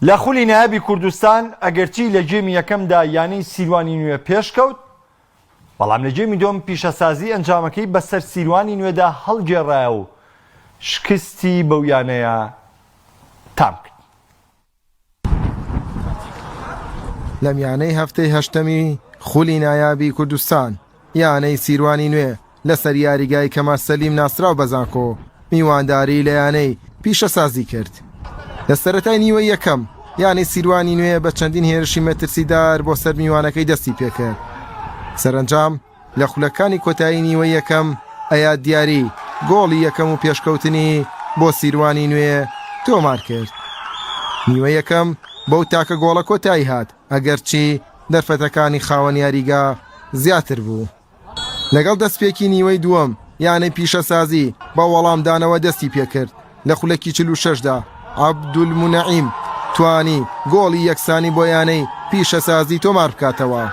لە خولی نایابی کوردستان ئەگەرچی لە گێمی یەکەمدا یانەی سیروانی نوێ پێشکەوت، بەڵام لە گێمی دووەم پیشەسازی ئەنجامەکەی بەسەر سیروانی نوێدا هەڵگێڕایە و شکستی بەو یانەیە تام کرد. لە میانەی هەفتەی هەشتەمی خولی نایابی کوردستان، یانەی سیروانی نوێ لەسەر یاریگای کەمال سەلیم ناسراو بە زانکۆ میوانداری لە یانەی پیشەسازی کرد. لە سەرەتای نیوەی یەکەم، یانەی سیروانی نوێ بە چەندین هێرشی مەترسیدار بۆ سەر میوانەکەی دەستی پێکرد. سەرەنجام لە خولەکانی کۆتایی نیوەی یەکەم ئەیاد دیاری گۆڵی یەکەم و پێشکەوتنی بۆ سیروانی نوێ تۆمار کرد. نیوەی یەکەم بەو تاکە گۆڵە کۆتایی هات، ئەگەرچی دەرفەتەکانی خاوەن یاریگا زیاتر بوو. لەگەڵ دەستپێکی نیوەی دووەم، یانەی پیشەسازی بە وەڵامدانەوە دەستی پێکرد، لە خولەکی 46 دا عەبدولمونعیم توانی گۆڵی یەکسانی بۆ یانەی پیشەسازی تۆمار بکاتەوە.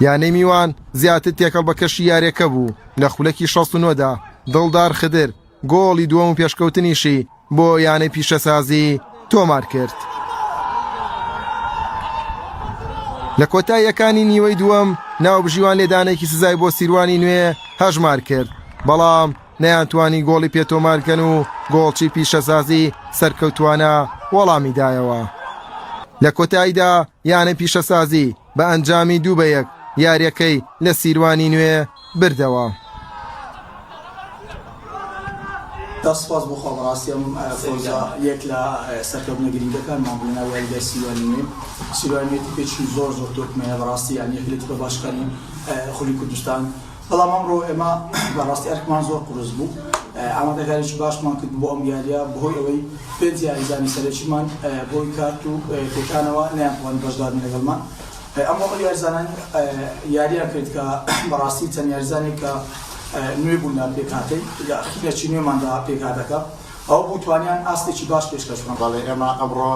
یانەی میوان زیاتر تێکەڵ بە کەشی یاریەکە بوو، لە خولەکی 69 دا دڵدار خدر گۆڵی دووەم و پێشکەوتنیشی بۆ یانەی پیشەسازی تۆمار کرد. لە کۆتاییەکانی نیوەی دووەم ناوبژیوان لێدانێکی سزای بۆ سیروانی نوێ هەژمار کرد، بەڵام نەیانتوانی گۆڵی پێ تۆمارکەن و گۆڵچی پیشەسازی سەرکەوتوانە وەڵامی دایەوە. لە کۆتاییدا یانەی پیشەسازی بە ئەنجامی دوو بە یەک یاریەکەی لە سیروانی نوێ بردەوە. دەست سپاس بۆ خوا بەڕاستی ئەم فەوزە یەک لە سەرکەوتنە گرنگەکانمان بوو لەناو یاریگای سیروانی نوێ. سیروانی نوێ تیپێکی زۆر زۆر تۆکمەیە بەڕاستی یانی یەک لە تیپە باشەکانی خولی کوردستان. بەڵام ئەمڕۆ ئێمە بەڕاستی ئەرکمان زۆر قورس بوو. ئامادەکاریی باشمان کرد بۆ ئەم یارییە بەهۆی ئەوەی پێنج یاریزانی سەرەکیمان بەهۆی کارت و پێکانەوە نەیانتوانی بەشداربن لەگەڵمان. ئەمڕۆ ئەو یاریزانان یارییان کرد کە بەڕاستی چەند یاریزانێک کە نوێ بوون لە پێکهاتەی لە خیلەکی نوێماندا پێکهاتەکە ئەوە بوو توانیان ئاستێکی باش پێشکەش بکەن. بەڵێ ئێمە ئەمڕۆ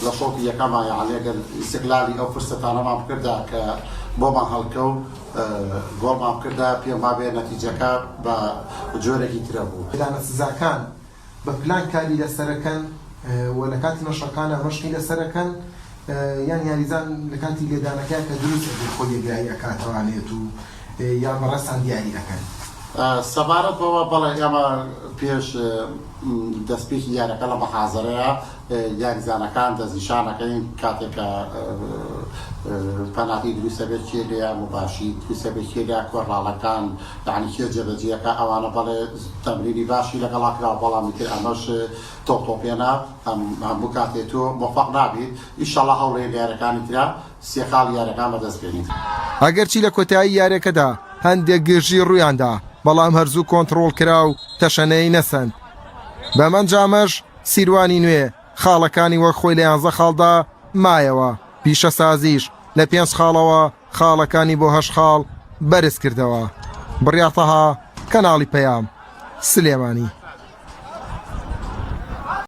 لە شۆتی یەکەما یەعنی ئەگەر ئیستغلالی ئەو فرسەتانەمان بکردا کە بۆمان هەڵکەوت گۆڵمان بکردا پێم وابێ نەتیجەکە بە جۆرێکی ترە بوو. لێدانە سزاکان بە پلان کاری لەسەرەکەن و لە کاتی مەشقەکانا مەشقی لەسەرەکەن یان یاریزان لە کاتی لێدانەکەیا کە دروست ئەبێ خۆی یەکلایی ئەکاتەوانێت و یان بەڕێزتان دیاری ئەکەن؟ سەبارەت بەوە بەڵێ ئێمە پێش دەستپێکی یاریەکە لە مەحازەرەیا یاریزانەکان دەستنیشان ئەکەین کاتێک کە پەناتی دروست ئەبێت کێ لێیە موباشیر دروست ئەبێت کێ لێیە کۆرناڵەکان یەعنی کێ جێبەجێ ئەکا ئەوانە بەڵێ تەمرینی باشی لەگەڵا کراوە بەڵام ئیتر ئەمەش تۆپ تۆپێنە هەموو کاتێ تۆ مۆفەق نابیت ئیشەڵا هەوڵێ لە یاریەکانی ترا سێ خاڵی یاریەکان بەدەست بێنیت. ئەگەرچی لە کۆتایی یاریەکەدا هەندێک گرژی ڕوویاندا، بەڵام هەرزوو کۆنتڕۆڵ کرا و تەشەنەی نەسەند. بەم ئەنجامەش سیروانی نوێ خاڵەکانی وەک خۆی لە یانزە خاڵدا مایەوە، پیشەسازیش لە پێنج خاڵەوە خاڵەکانی بۆ هەشت خاڵ بەرزکردەوە. بڕیار تەها، کەناڵی پەیام، سلێمانی.